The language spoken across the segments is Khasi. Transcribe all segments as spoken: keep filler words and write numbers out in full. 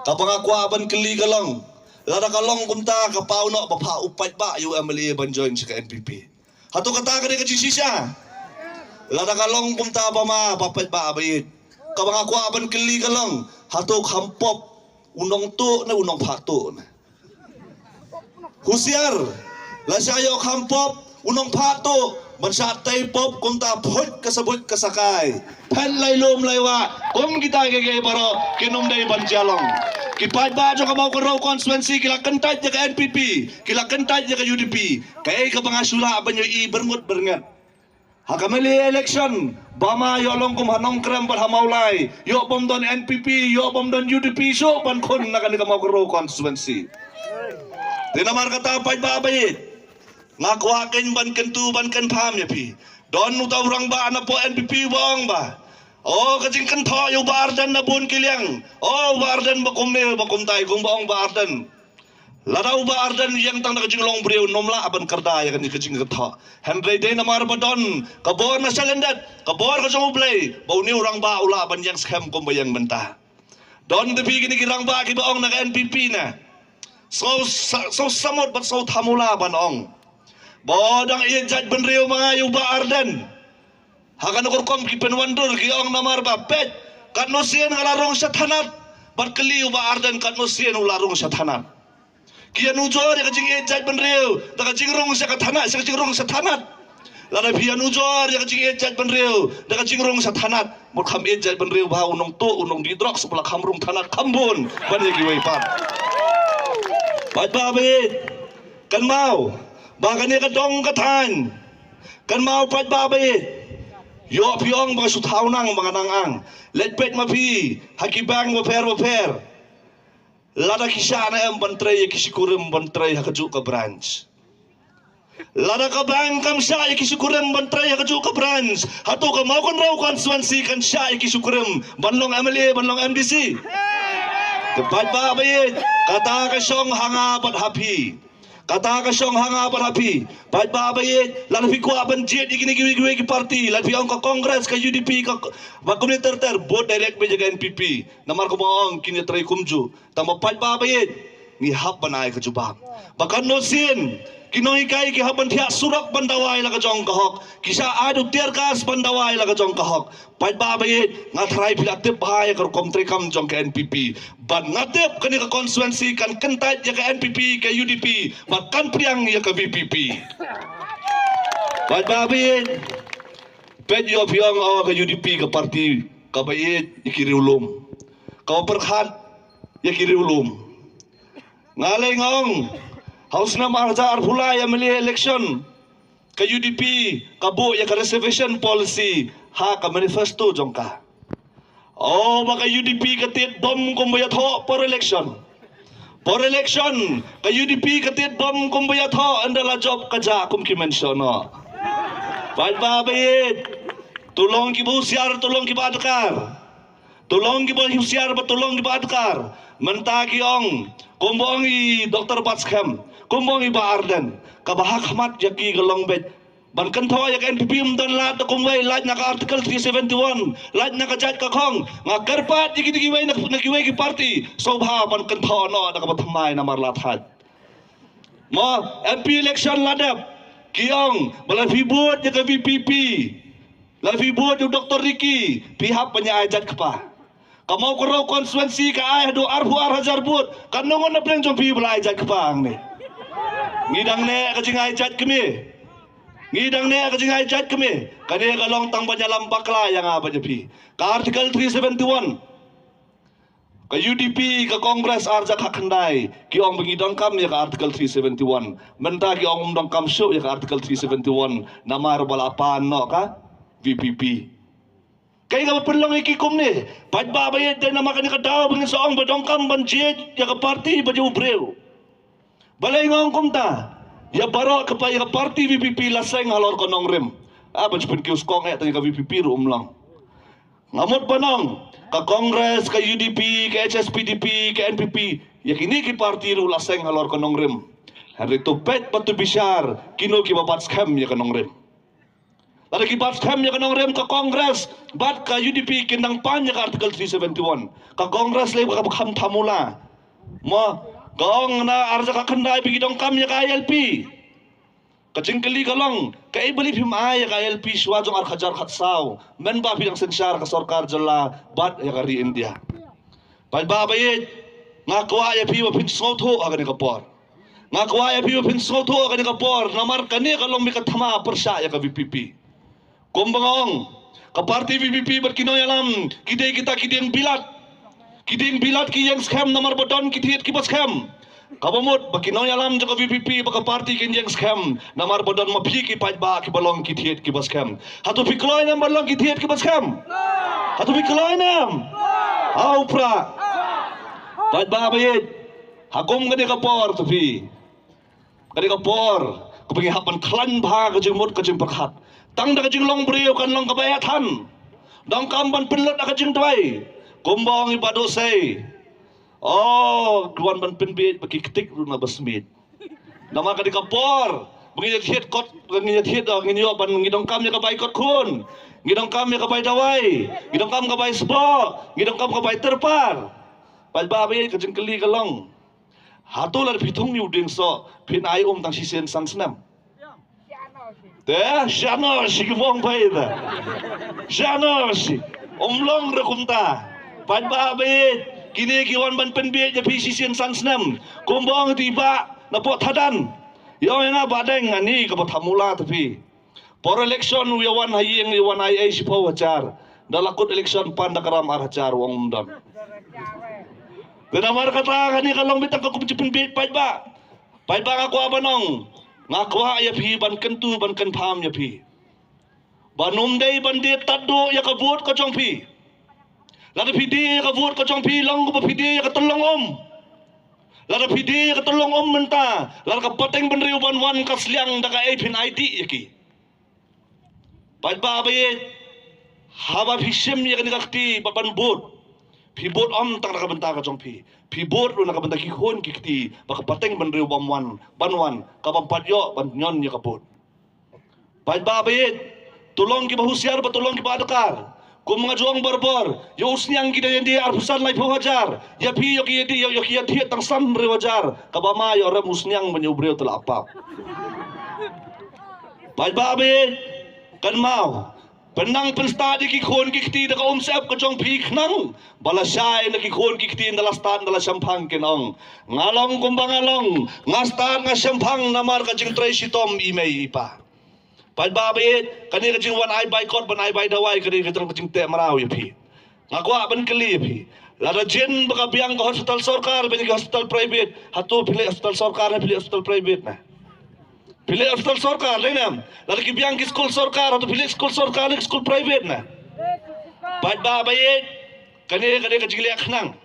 Kaba nga kwah ban kylli ka long, lada ka long kumta, ka paw noh ba phah u paidbah ïa u M L A ban join sha ka N P P. Hato kata ka dei ka jingshisha? Lada ka long kumta, ba ma ba paidbah ba ïeit, kaba nga kwah ban kylli ka long, hato kham pop u nongtuh ne u nongphah tuh ne? Husiar, la shah ïoh kham pop u nongphah tuh ban shah tei pop kumta, phuit ka sabuit ka sakai, phet lai lum lai wah kum kita kiei kiei baroh, kin ym dei ban jia long. Ki paidbah jong ka Mawkynrew constituency ki la kyntait ïa ka N P P, ki la kyntait ïa ka U D P. Kaei kaba nga shu lah ban ïohi byrngut byrnget ha ka M L A election, ba ma ïoh long kum ha Nongkrem bad ha Mawlai, ïoh bym don N P P, ïoh bym don U D P shuh ban khun na kane ka Mawkynrew constituency. Te namar kata, paidbah ba ïeit, nga kwah kein ban kyntu ban kynpham ïa phi. Don uta u rangbah na poh N P P ba ong ba, o, ka jingkynthoh ïa u Bah Ardent na bun ki liang. O, u Bah Ardent ba kumne ba kumtai, kumba ong Bah Ardent. Lada u Bah Ardent ïeng tang da ka jinglong briew, ym lah ban kyrda ïa kane ka jingkynthoh. Hynrei dei namar ba don ka bor na shalyndet, ka bor ka jong U Blei, ba une u rangbah u lah ban ïeng skhem kumba ïeng mynta. Don te phi kine ki rangbah kiba ong na ka N P P ne, sngewsa-, sngewsamut bad sngewthamula ban ong ba dang ïeit jaitbynriew ma nga ïa u Bah Ardent. Ha kane ka rukom ki pynwandur, ki ong namar ba peit, katno sien nga la rung sha thanat, bad kylli u Bah Ardent katno sien u la rung sha thanat. Ki ïanujor ïa ka jingïeit jaitbynriew da ka jingrung sha ka thanat, sha ka jingrung sha thanat. Lada phi ïanujor ïa ka jingïeit jaitbynriew da ka jingrung sha thanat, mut kham ïeit jaitbynriew bha, u nongtuh, u nongdih drugs, u ba la kham rung thanat kham bun ban ïa kiwei pat. Paidbah ba ïeit, kynmaw ba kane ka dong ka thaiñ. Kynmaw paidbah ba ïeit, ïoh phi ong ba nga shu thaw nang, ba nga nang ang. Leit peit ma phi ha ki bank bapher bapher. Lada ki shah ne em ban trei ïa ki shi kurim ban trei ha kajuh ka branch? Lada ka bank kam shah ïa ki shi kurim ban trei ha kajuh ka branch, hato ka Mawkynrew constituency kan shah ïa ki shi kurim ban long M L A, ban long M D C? Te paidbah ba ïeit, kata ka shong ha nga bad ha phi. Kata ka shong ha nga bad ha phi. Paidbah ba ïeit, lada phi kwah ban jied ïa kine kiwei kiwei ki party, lada phi ong ka Congress, ka U D P, ka, ba kumne ter ter, vote direct beit ïa ka N P P. Namar kumba ong, kin ïatrei kumjuh. Tang ba paidbah ba ïeit, ngi hap ban ai ka jubab. Ba katno sien ki nonghikai ki hap ban thiah surok ban dawa ïa la ka jong ka hok, ki shah ai u tear gas ban dawa ïa la ka jong ka hok. Paidbah ba ïeit, nga tharai phi la tip bha ïa ka rukom treikam jong ka N P P. Bad nga tip kane ka constituency kan kyntait ïa ka N P P, ka U D P, bad kan pdiang ïa ka V P P. Paidbah ba ïeit, peit, ïoh phi ong, o, ka U D P ka party kaba ïeit ïa ki riewlum, kaba pyrkhat ïa ki riewlum. Nga lei nga ong, ha u snem ar hajar arphew lai, M L A election, ka U D P ka buh ïa ka reservation policy ha ka manifesto jong ka. O, ba ka U D P ka tied bom kumba ïathoh por election. Por election, ka U D P ka tied bom kumba ïathoh, ynda la jop ka jah kum ki mynshuwa noh. Paidbah ba ïeit, to long kiba husiar, to long kiba adkar. To long kiba husiar bad to long kiba adkar. Mynta ki ong, kumba ong i Doktor Batskhem, kumba ong i Bah Ardent, kaba ha khmat ïa ki ka long beit ban kynthoh ïa ka N P P, ym don lad da kumwei, lait na ka Article three seventy-one, lait na ka jait ka khong. Nga kyrpad ïa kine kiwei na, na kiwei ki party, sngewbha ban kynthoh noh da kaba thymmai namar la thait. Mo, M P election la dep, ki ong ba la phi vote ïa ka V P P, la phi vote ïa u Doktor Ricky, phi hap ban ïa ai jait kpa. Ka Mawkynrew constituency ka ai haduh arphew ar hajar vote, katno ngut na pdeng jong phi ba la ai jait kpa hangne? Ngi dang neh ka jingai jait kmie. Ngi dang neh ka jingai jait kmie. Kane ka long tang ban ïalam bakla ïa nga bad ïa phi. Ka Article three seventy-one, ka U D P, ka Congress, ar hajar khatkhyndai, ki ong ba ngi donkam ïa ka Article three seventy-one. Mynta ki ong ym donkam shuh ïa ka Article three seventy-one namar ba la pan noh ka V P P. Kaei kaba pynlong ïa ki kumne? Paidbah ba ïeit, dei namar kane ka daw ba ngin sa ong ba donkam ban jied ïa ka party bad ïa u briew. Balei nga ong kumta? Ïa baroh kpa ïa ka party V P P la seng halor ka nongrim. Ah, ban shu pynkiew skong eh tang ïa ka V P P ruh ym long. Nga mut ban ong, ka Congress, ka U D P, ka H S P D P, ka N P P, ïa kine ki party ruh la seng halor ka nongrim. Hynrei to peit bad to bishar kino kiba bat skhem ïa ka nongrim. Lada ki bat skhem ïa ka nongrim, ka Congress bad ka U D P kin dang pan ïa ka Article three seventy-one. Ka Congress lei ba ka kham thamula. Mo, ka ong na ar hajar khatkhyndai ba ki donkam ïa ka I L P. Ka jingkylli ka long, kaei balei phim ai ïa ka I L P shuwa jong ar hajar khatsaw, mynba phi dang synshar ka sorkar jylla bad ïa ka ri India. Paidbah ba ïeit, nga kwah ïa phi ba phin sngewthuh ha kane ka por. Nga kwah ïa phi ba phin sngewthuh ha kane ka por, namar kane ka long beit ka thma pyrshah ïa ka V P P. Kumba nga ong, ka party V P P bad ki nongïalam ki dei kita ki dieng bilat. Ki dieng bilat ki ïeng skhem namar ba don ki thied kiba skhem. Kaba mut ba ki nongïalam jong ka V P P bad ka party kin ïeng skhem namar ba don ma phi ki paidbah kiba long ki thied kiba skhem. Hato phi kloi ne em ban long ki thied kiba skhem? Hato phi kloi ne em? Au pra. Paidbah ba ïeit, ha kum kane ka por to phi. Kane ka por kaba ngi hap ban khlaiñ bha ka jingmut ka jingpyrkhat. Tang da ka jinglong briew kan long kaba eh than. Donkam ban pynlut da ka jingduwai. Kumba ong i Bah Dohsei. Oh, ki wan ban pynbiej ba ki ktik ruh na ba smiej. Namar kane ka por ba ngi ïa thied kot, ba ngi ïa thied, oh, ngi ïoh ban, ngi donkam ïa ka bai kot khun. Ngi donkam ïa ka bai dawai. Ngi donkam ka bai sboh. Ngi donkam ka bai tyrpar. Paidbah ba ïeit, ka jingkylli ka long, hato lada phi thung ïa u dieng soh phin ai um tang shisien san snem? Te shano shi ki mong bai te. Shano shi. Um long re kumta. Paidbah ba ïeit, kine ki wan ban pynbiej ïa phi shisien san snem. Kumba ong i Bah na Pohthadang. Ïa ong ïa nga Bah Deng, ani kaba thamula te phi. Por election u ïa wan ha ïing, ïa wan ai ei shiphew hajar. Da la kut election pan da kram ar hajar, u ong um don. Te namar kata kane ka long beit tang ka kum jingpynbiej paidbah. Paidbah, nga kwah ban ong, nga kwah ïa phi ban kyntu ban kynpham ïa phi. Ban ym dei ban die tad duh ïa ka vote ka jong phi. Lada phi die ïa ka vote ka jong phi long kumba phi die ïa ka tyllong um. Lada phi die ïa ka tyllong um mynta, lada ka pateng bynriew ban wan ka sliang da kaei phin ai dih ïa ki. Paidbah ba ïeit, haba phi shim ïa kane ka kti bad ban vote, phi vote ym tang na ka bynta ka jong phi. Phi vote ruh na ka bynta ki khun ki kti ba ka pateng bynriew bym wan, ban wan, ka bym pat ïoh ban ñion ïa ka vote. Paidbah ba ïeit, to long kiba husiar bad to long kiba adkar. Kum nga ju ong barabor, ïa u sniang ki da ïa die arphew san laiphew hajar. Ïa phi ïoh ki ïa die, ïoh, ïoh ki ïa thied tang san hynriew hajar. Kaba ma ïoh rem u sniang ban ïa u briew te la pap. Paidbah ba ïeit, kynmaw, pynnang pynstad ïa ki khun ki kti da ka umsyep ka jong phi khnang ba lashai na ki khun ki kti ynda la stad ynda la shemphang kin ong, nga long kumba nga long, nga stad nga shemphang namar ka jingtrei shitom i mei i pa. Paidbah ba ïeit, kane ka jingwan ai bai kot ban ai bai dawai, kane ka jong ka jingteh mraw ïa phi. Nga kwah ban kylli ïa phi. Lada jin ba ka biang ka hospital sorkar ban ïa ka hospital private, hato phi leit hospital sorkar ne phi leit hospital private ne? Phi leit hospital sorkar, dei ne em? Lada ki biang ki skul sorkar, hato phi leit skul sorkar ne skul private ne? Paidbah ba ïeit, kane, kane ka jingleh khnang.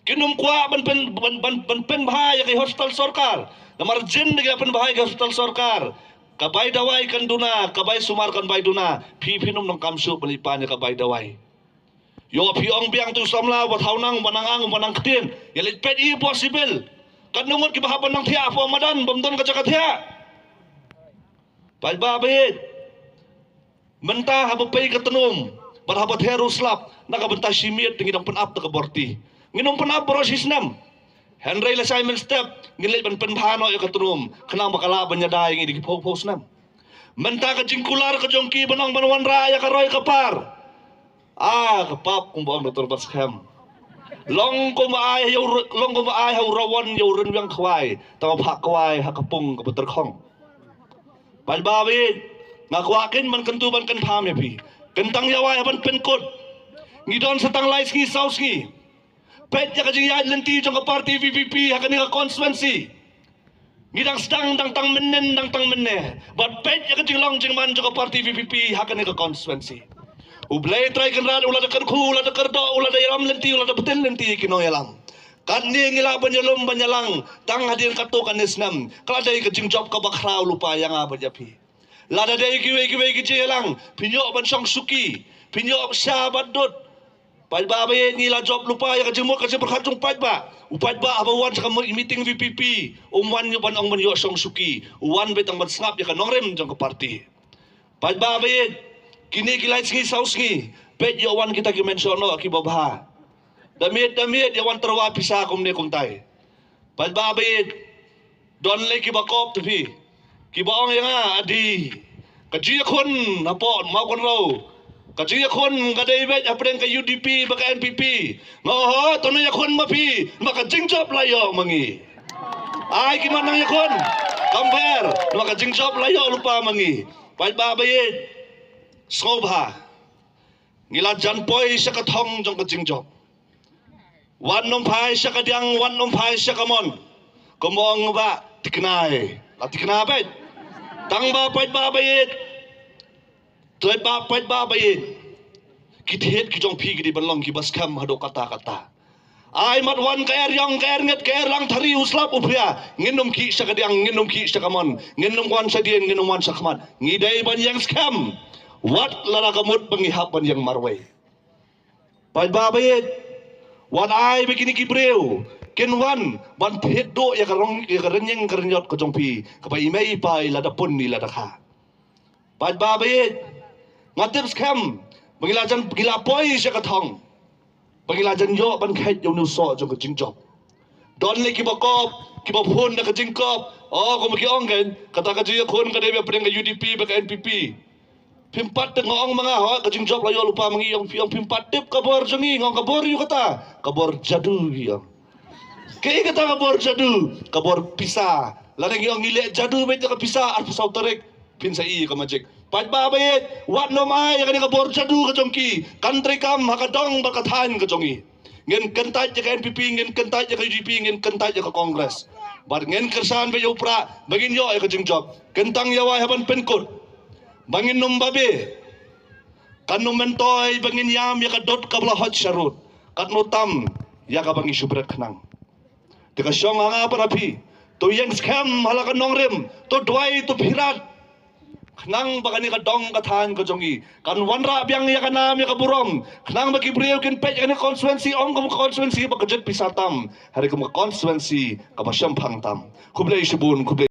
Kin ym kwah ban pyn, ban, ban, ban pynbha ïa ka hospital sorkar. Namar jin da ka pynbha ïa ka hospital sorkar, ka bai dawai kan duna, ka bai sumar kan bai duna. Phi, phin ym nang kam shuh ban leit pan ïa ka bai dawai. Ïoh phi ong biang tu samla, ba thaw nang, ba nang ang, ba nang ktien. Ïa leit peit i possible. Katno ngut kiba hap ban nang thiah hapoh madan, bym don ka jaka thiah. Paidbah ba ïeit. Mynta haba pei ka tnum, bad haba ther u slap, na ka bynta shi miet ngi dang pynap da ka borti. Ngin ym pynap baroh shi snem. Hynrei lashai mynstep, ngin leit ban pynbha noh ïa ka tnum, khnang ba ka lah ban ïada ïa ngi da ki phew phew snem. Mynta ka jingkular ka jong ki ban ong ban wanrah ïa ka roi ka par. Ah, ka pap kumba ong Doktor Batskhem. Long kumba ai ha u, long kumba ai ha u rawon ïa u rynwiang khwai, tang ba phah khwai ha ka pung kaba tyrkhong. Paidbah ba ïeit, nga kwah kein ban kyntu ban kynpham ïa phi. Kyntang ïa wai ha ban pynkut. Ngi don sa tang lai sngi saw sngi. Peit ïa ka jingïaid lynti jong ka party V P P ha kane ka constituency. Ngi dang sdang dang tang mynnin dang tang mynne. Bad peit ïa ka jinglong jingman jong ka party V P P ha kane ka constituency. U Blei Trai Kynrad u la da kyrkhu, u la da kyrdoh, u la da ïalam lynti, u la da btin lynti ïa ki nongïalam. Katne ngi lah ban ïalum ban ïalang tang hadien katto katne snem. Ka la dei ka jingjop kaba khraw lypa ïa nga bad ïa phi. Lada dei kiwei kiwei ki jingïalang, phin ïoh ban shong shuki, phin ïoh sha bad dud. Paidbah ba ïeit, ngi la jop lypa ïa ka jingmut ka jingpyrkhat jong u paidbah. U paidbah haba wan sha ka meeting V P P, um wan ïa ban ong ban ïoh shong shuki, u wan beit tang ban sngap ïa ka nongrim jong ka party. Paidbah ba ïeit, kine ki lai sngi saw sngi, peit ïoh wan kita ki mention noh kiba bha. Da miet da miet ïoh wan tyrwa pisa kumne kumtai. Paidbah ba ïeit, don lei kiba kop te phi, kiba ong ïa nga, adi, ka jingïakhun hapoh Mawkynrew, ka jingïakhun ka dei beit hapdeng ka U D P bad ka N P P. Nga ong, hooid, to nang ïakhun ma phi, namar ka jingjop la ïoh ma ngi. Ai ki mat nang ïakhun, kam pher, namar ka jingjop la ïoh lypa ma ngi. Paidbah ba ïeit, sngewbha, ngi la jan poi sha ka thong jong ka jingjop. Wat nym phai sha ka diang, wat nym phai sha ka mon. Kumba ong ba thikna, la thikna beit. Tang ba paidbah ba ïeit, paidbah, paidbah ba ïeit, ki thied ki jong phi ki dei ban long kiba skhem haduh katta katta. Ai mat wan ka er ïong, ka er ngit, ka er lang thari, u slap u phria, ngin nym khih sha ka diang, ngin nym khih sha ka mon, ngin nym wan sha dien, ngin nym wan sha khmat. Ngi dei ban ïeng skhem wat lada ka mut ba ngi hap ban ïeng marwei. Paidbah ba ïeit, wat ai ba kine ki briew kin wan ban thied duh ïa ka rong, ïa ka rynïeng ka rynïot ka jong phi, kaba i mei i pa i la da pun i la da kha. Paidbah ba ïeit, nga tip skhem ba ngi la jan, ngi la poi sha ka thong, ba ngi la jan ïoh ban kheit ïa une u soh jong ka jingjop. Don lei kiba kop, kiba phone da ka jingkop. O, kumba ki ong kan, kata ka jingïakhun ka dei beit hapdeng ka U D P bad ka N P P. Phim pat tip, nga ong ma nga, hooid, ka jingjop la ïoh lypa ma ngi, ong phi, ong phim pat tip ka bor jong ngi, nga ong ka bor aiu kata, ka bor jadu, phi ong. Kaei kata ka bor jadu? Ka bor pisa. Lada ngi ong ngi leh jadu beit ïa ka pisa, arphew saw tarik phin sa i ka magic. Paidbah ba ïeit, wat nym ai ïa kane ka bor jadu ka jong ki kan treikam ha ka dong bad ka thaiñ ka jong ngi. Ngin kyntait ïa ka N P P, ngin kyntait ïa ka U D P, ngin kyntait ïa ka Congress. Bad ngin kyrshan beit ïa u Prah ba ngin ïoh ïa ka jingjop. Kyntang ïa wei ha ban pynkut ba ngin nym babe. Kan nym myntoi ba ngin ïam ïa ka dud kaba la hot sharud, katno tam ïa kaba ngi shu bret khnang. Te ka shong ha nga bad ha phi, to ïeng skhem ha la ka nongrim, to duwai, to phirat, khnang ba kane ka dong ka thaiñ ka jong ngi kan wanrah biang ïa ka nam ïa ka burom, khnang ba ki briew kin peit ïa kane ka constituency ym kum ka constituency ba ka jot pisa tam, hynrei kum ka constituency kaba shemphang tam. Khublei shibun, khublei.